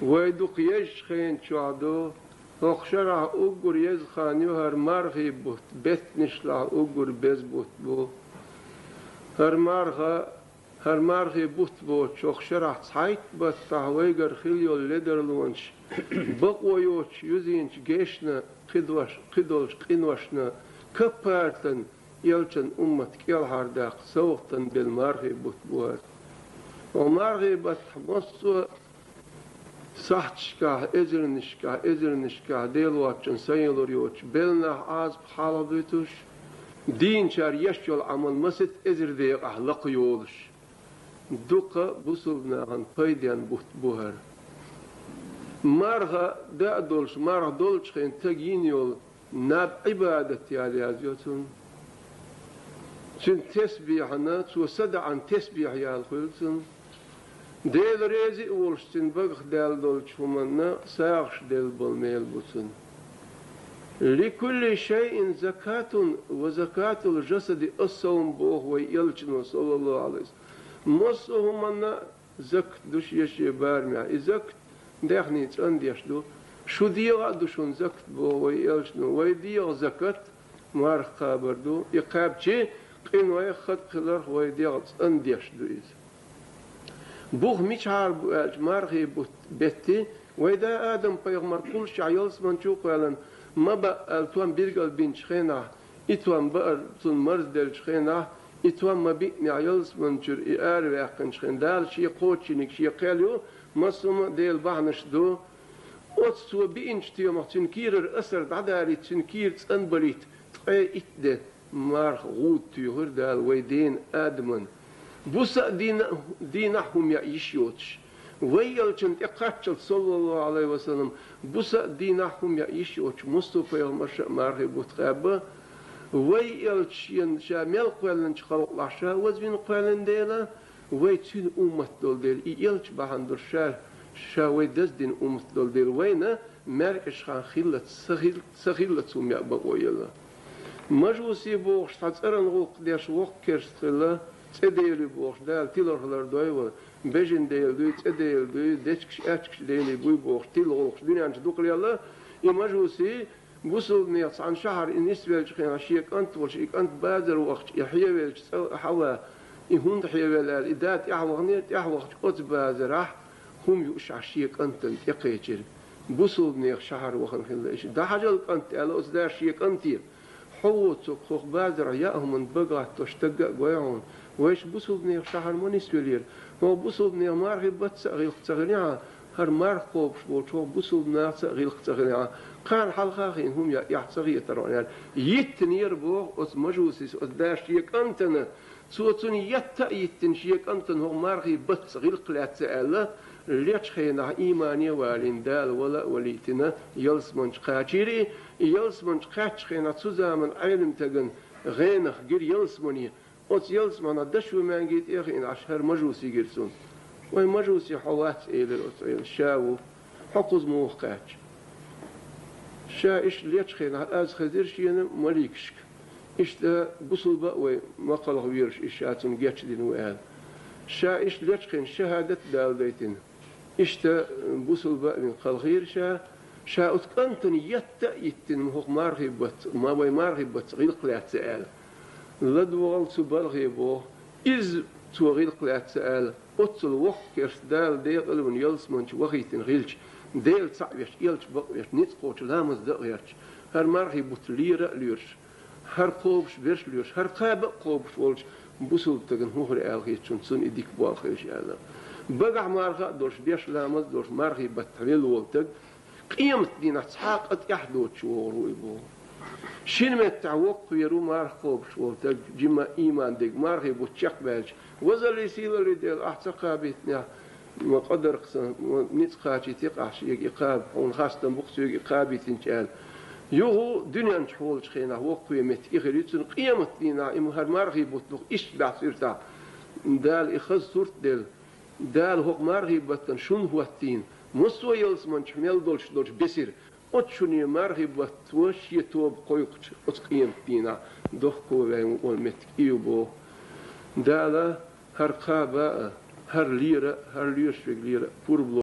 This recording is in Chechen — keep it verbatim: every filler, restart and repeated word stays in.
Вай дукха езачу хенан чохь ду, хӀокху шарахь уггар еза хан ю хӀара мархий бутт, беттанашлахь уггар беза бутт бу. ХӀара марха, хӀара мархий бутт боцуш, хӀокху шарахь цхьайтта баттахь вайгара хилла йолу ледарлонаш, бакъо йоцуш юзийначу гешна кхидош-, кхидолчу къиношна каппартан, элчан уммат кӀелхьардаккха совгӀатан белла мархий бутт бу хӀара. Хьо мархий баттахь массо а сахьташкахь, эзарнашкахь, эзарнашкахь Дела воцчун сайна лур йоцуш, белла нах Ӏазап хьалха дуьтуш, дийначара еш йолу Ӏамал масийтта эзар декъахь лакха йолуш, дукха бусулба нахана пайденна бутт бу хӀара. Марха даа долуш, марха долчу хенахь таг йина йолу наб Ӏибадат яла язйо цунна. Цуьнан тесбихьана, цо са даӀана тесбихь яла хуьлу цунна. Дела реза а волуш, цуьнан багах даьлла долчу хӀуманна сагӀаш делла болу мел бу цунна. «Ликулли шайин закатун ва закатул жасади ас-савм», боху вай элчано, саллаллаху Ӏалайхи ва саллам. Массо а хӀуманна закат ду шен-шен барамехь. И закат даьхний цӀандеш ду. Шу дегӀа а ду шуна закат, боху вай элчано. Вай дегӀан закат марха кхабар ду. И кхаьбчи къинойх, хатӀ хиларх вай дегӀ цӀандеш ду иза. Бух мичахьара бу аьлча, мархий бутт бетти, вай да Адам-пайхамар кхуллушехь ялсамани чу а кхоьллина, ма баа аьлла, тӀом билгал бинчу хенахь, и тӀом баар цунна марзделлачу хенахь, и тӀом ма биънехь ялсамани чуьра и араваьккхинчу хенахь, Дала шен кхочушдинарг шен кхел ю, массо а Делан бахьанаш ду. Оцу цо биъначу тӀемах цуьнан кийрара асар дӀадарийта, цуьнан кийра цӀанбалийта, ткъе итт де марха гӀуда туьйхира Дала вай дена Адаман. Буса а дийна-, дийнахь хӀума яа йиш йоцуш. Вай элчанна тӀе кхаччалц, саллаллаху Ӏалайхи ва саллам, буса а дийнахь хӀума яа йиш йоцуш, массо а пайхамарша а мархий бутт кхаьбна. Вай элча шена ша мел кхоьллинчу халкъалахь ша вазвина кхоьллина дела, вай цуьнан уммат долу дела, и элча бахьана долуш ша, ша вай даздина уммат долу дела, вайна маьркӀаж хан хиллалц, са хил-, са хиллалц хӀума яа бакъо елла. Мажуси бохуш цхьа цӀаран гӀуллакх деш воккха керста хилла, цӀе дели бохуш, Дала тилар хилар дой ван, бежан дели дуй, цӀе дели дуй, дечкаш, аьчкаш дели буй бохуш, тилла гӀуллакхаш дуьнен чу дукха лелла. И мажуси бусулбанех цхьана шахьара и нисвеллачу хенахь шен кӀант волуш, и кӀант базар вахча, и хьевеллачу цӀа хьава, и хӀунда хьевелла аьлла, и да тӀаьхьа ваханера, тӀаьхьа вахча оцу базарахь хӀума юуш шен кӀантана тӀекхечира. Бусулбанех шахьара вахана хилла иша. ДӀахьажал кӀант аьлла оцу дас шен кӀанте. Хьо воцург хӀокху базарахь яа хӀуманна бага гӀаттош стаг а гой хьуна. Вайша бусулбанех шахьара ма нисвеллера. ХӀокху бусулбанех мархий бутт а гӀиллакх ца хилира хьан, хӀара марха кхобуш болчу хӀокху бусулбанашца а гӀиллакх ца хилира хьан. Кхарна хьалха а хиъна хӀума яа эхь ца хетара хьуна аьлла. Йиттинера боху оцу мажусис оцу дас шен кӀантана. Цо цунна етта а йиттина шен кӀантана хӀокху мархий баттах гӀиллакх лаьцна аьлла, лечу хенахь иймане а валийна, Дала вала а валийтина, ялсамани чу кхачийра, и ялсамани чу кхаьччу хенахь цу заман Ӏелам стагана гӀенах гира ялсамани, оцу ялсаманехь дашо маьнги тӀе а хиъна Ӏаш хӀара мажуси гира цунна. Вай мажуси хьо вац, элира оцу Ӏелас, ша ву, хьо кхуза муха кхаьчча. Ша иштта лечу хенахь аз хезира шена маликашка. Иштта бусулба а вай ма кхалхавелаш, и ша цунна гечдина ву аьлла. Ша иштта лечу хенахь шахӀадат а даладайтина. Иштта бусулба а вина кхалхийра ша, ша оцу кӀантана етта а йиттина, ма хӀокху мархий баттах, ма вай мархий баттах гӀиллакх лаьцна аьлла. ЛадогӀал цу балхе боху, иза цо гӀиллакх лаьцна аьлла, оццул воккха керста Дала декъала вина ялсамани чу вахийтина хилча, Дела цхьаъ веш, элча бакъ веш, ницкъ кхочу ламаз дан а гӀерташ, хӀара мархий бутт лера а лоьруш, хӀара кхобуш берш а лоьруш, хӀара кхаба а кхобуш волчу бусулба стагана хӀун хир аьлла хета шуна, цунна и дика болх хилча аьлла. Багахь марха а долуш, деш ламаз а долуш, мархий баттахь велла волу стаг, къематдийнахь цхьа а къа тӀехь доцуш вогӀур ву и боху. Шина меттехь воккхавер ву марха кхобуш волу стаг, жимма ийман дерг, мархий бутт чекхбаьлча, вазаллий, сийлаллий Дела, ахь ца кхабийтинехь, ма къа дара-кх сан, ма ницкъ кхачийти-кх ахь шега и кхаба, хьуна хастам бу-кх соьга и кхабийтинчу аьлла. Юха дуьнен чу волчу хенахь воккхаве меттиг и хир ю цуьнан, къематдийнахь и ма хӀара мархий бутт ду-кх иштта баьхьа суьртахь. Дала и хаза сурт а делла, Дала хӀокху мархий баттана шуна хӀоттийна, массо а ялсамани чохь мел долуш долчу бесира, оцу шуна мархий батто шен тоба кхойкхучу оцу къематдийнахь дохко вайн ву олу меттиг и ю боху. Дала хӀара кхаба а, хӀара лера а, хӀара лоьраш верг лера а пурба ло.